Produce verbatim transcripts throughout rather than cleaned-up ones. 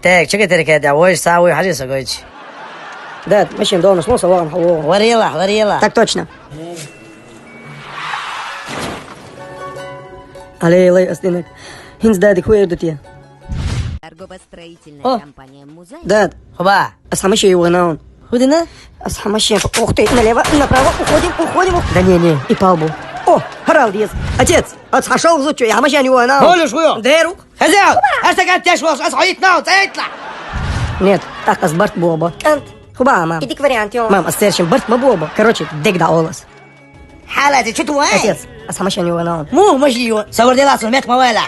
Так, чё ты, ребята, вождь, савой, хожи, сагойч. Да, машин дома, шмон, саван, хавон. Варила, варила. Так точно. Алло, алло, астынек. Хинз дадик хуер дутия. Торгово-строительная О! Компания «Музей». Да. Хоба. Асхамаши его на он. Худина? Асхамаши. Ух ты, налево, направо, уходим, уходим. Ух-, да не, не, и палбу. О, харал диез. Отец, асхашал зучу, я хамаши его на он. Олюш, хуё. Дерук. Хозяин, аш такая тяжелая, ас хоит на он, цейтла. Нет, так ас барт боба. Кант. Хуба, мам. Иди к варианту. Мам, ас тершим барт ма боба. Короче, дег да олас. Халати, чё твой? Отец, асхамаши его на он. Му, мажи его. Савар дела, сумет мавайла.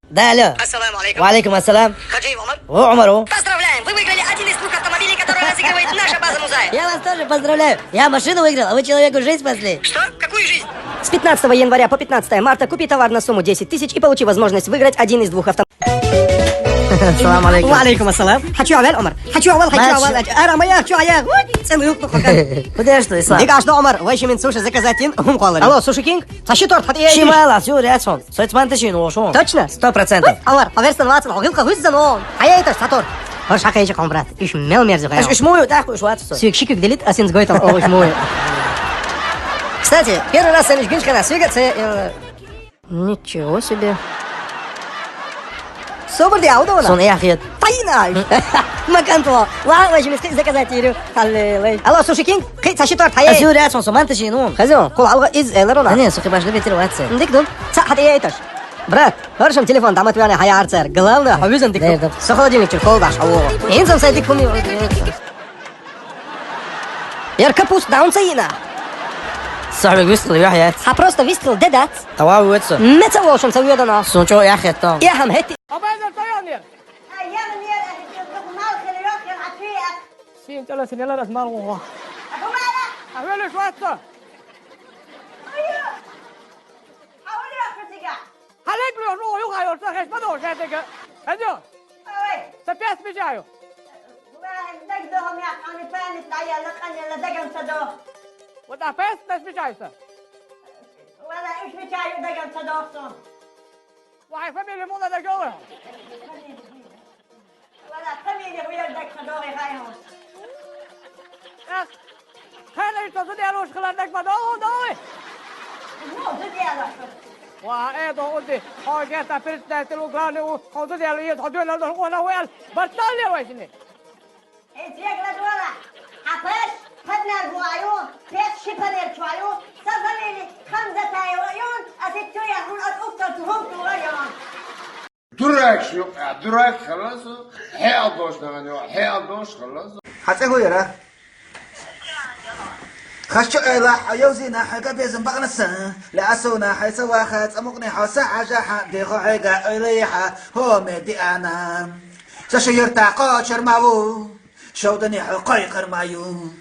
Да, алло. Ассаламу алейкум. Ва алейкум ассалам. Хаджиев Умар? О, Умар, о. Поздравляем! Вы выиграли один из двух автомобилей, которые разыгрывает наша база музая. Я вас тоже поздравляю. Я машину выиграл, а вы человеку жизнь спасли. Что? Какую жизнь? С пятнадцатого января по пятнадцатое марта купи товар на сумму десять тысяч и получи возможность выиграть один из двух автомобилей. Салам алейкум. Ва алейкум ассалам. Хачу авел, Умар. Хачу авел, хачу авел. Ара, моя, хачу ая. Ой, цену юк, ну, хока. Куда что, Ислам? Дигаш, Умар, вай шимин суши заказать ин, ум холер. Алло, суши кинг? Саши торт, хат ей. Шимала, сюрясон. Соцман тышин, ошон. Точно? Сто процентов. Алар, аверстан ватсан, огил ка хуйсан он. Ай, ай, таш, сатор. Ор шака ечи ком, брат. Иш мел мерзу. Аш иш мою, так уж ватсо. Сюк шикик делит, асин сгойтал, о, иш мою. Кстати, первый раз сен иш гинч хана сюга, це, э, ничего себе. Собр де аудо вона. Сон яхет. Тайна. Макантво. Ва, ва, жимис заказать ирю. Алло, суши кинг. Кый, саши торт, хай. Сюрясон, суман тышин, он. Хазо, кол алга из элерона. Не, сухи башны бетер ватсе. Дик дум. Са хат ей таш. Брат, хорошим телефон, дамат вяне хая арцер. Главное, хавизан дик. Со холодильник чир кол даш, аво. Инзам сай дик хуми. Яр капуст даун сайна. Сабик выстрел, я, я. А просто выстрел, да, да. Тава выстрел. Меца волшем, са уйдана. Сунчо, я, хетта. Я хам хети. Абайза таян я. А я мне, э, мал хилёк, я, а ты, а. Син, чала, син, яла, раз мал, о. А бумага? А вы лишь ватса. Ой-ё. А вы лишь ватса. Халек лёш, ну, юга, ёш, сахеш, мадо, шетеге. Эдё. Ой. Сапяс мечаю. Ва, даг дохом я, ани пани тая, ла кани ла дагам садо. Вот а пес нас мечайся. Вала, иш мечаю дагам садо сон. Ва, фамилия муна дагова. Вала, фамилия хуяр дак садо, гайо. Ах. Хана ишта зудя луш хландак ма доо, доо. Ну, зудя луш. Ва, э, доо, уди. Хо, герта, председатель, главный, у, хо, зудя луш, хо, дуэла, доо, она, уэл. Бартале, вайсини. Э, зегла дуэла. А пеш, паднар буаю, пеш шипанер чуаю, сазалили, хамзатаева, юн, а ситюя, хун, от уктор, тухум, тула, юн. Дурак, шлюха, дурак, халас. Хел дош, наган, хел дош, халас. Хацэ гуйра. Хашчо эла, аюзина, хага безэн багнаса. Ля асуна, хайса ваха, цамукни, хаса, ажаха, дихо, хега, ойлиха, хоме, диана. Саша юрта, кочер маву. Шовдани хьо кхойкхар маю.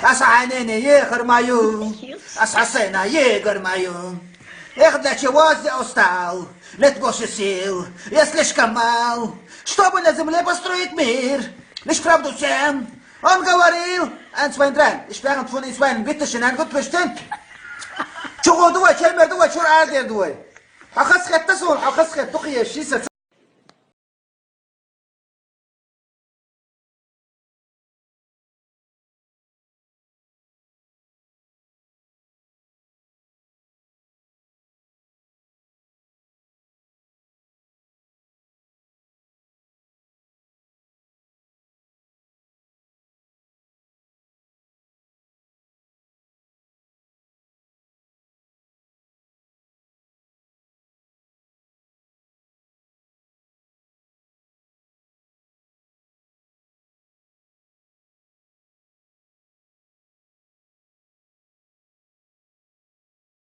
Ас хьанене ехар маю. Ас хьасена егар маю. Эх, для чего я устал? Нет больше сил. Я слишком мал. Чтобы на земле построить мир. Лишь правду всем. Он говорил, эн свайн дран. Ишпяган фун ин свайн виташин ан гуд пуштин. Чугу дуай, чемер дуай, чур ардер дуай. Хахас хетта сон, хахас хет, тухия шиса.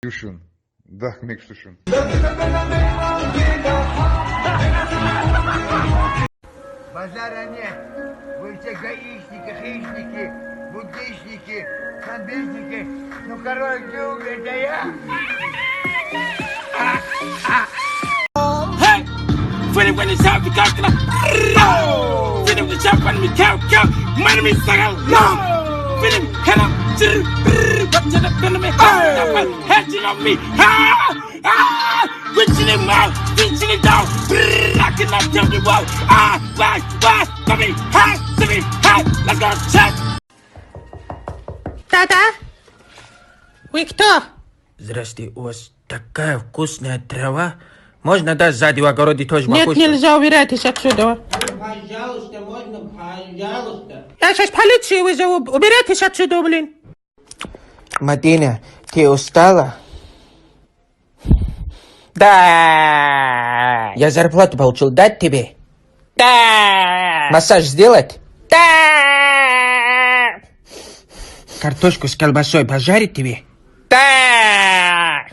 Юшин. Да, мекшушин. Базара нет. Вы все гаишники, хищники, буддишники, хамбишники. Ну, король Дюк, это я. Hey! Fini wani sa fi kakla. Fini wani sa fi mi kaw kaw. Mani mi sagal. Fini kana. Sir. What's the fini mi? Hey! Hey, you know me. Ah! Ah! Witching him out, teaching it down. Brrr, I cannot tell me why. Ah, why, why, mommy, hi, to me, hi, let's go, check. Да-да. Вы кто? Здрасте, у вас такая вкусная трава. Можно, да, сзади в огороде тоже покушать? Нет, нельзя, убирайтесь отсюда. Пожалуйста, можно, пожалуйста. Я сейчас полицию вызову, убирайтесь отсюда, блин. Мадина, ты устала? Да. Я зарплату получил дать тебе? Да. Массаж сделать? Да. Картошку с колбасой пожарить тебе? Да.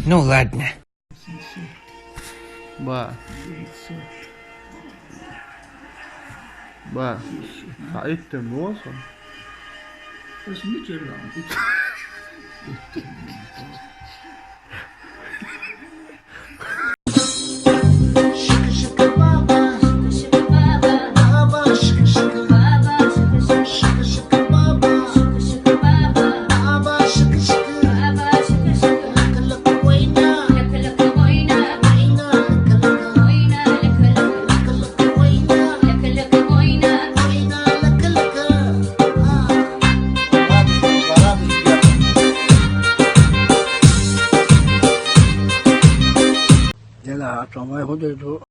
Ну ладно. Ба. Ба. Саид, ты мосо?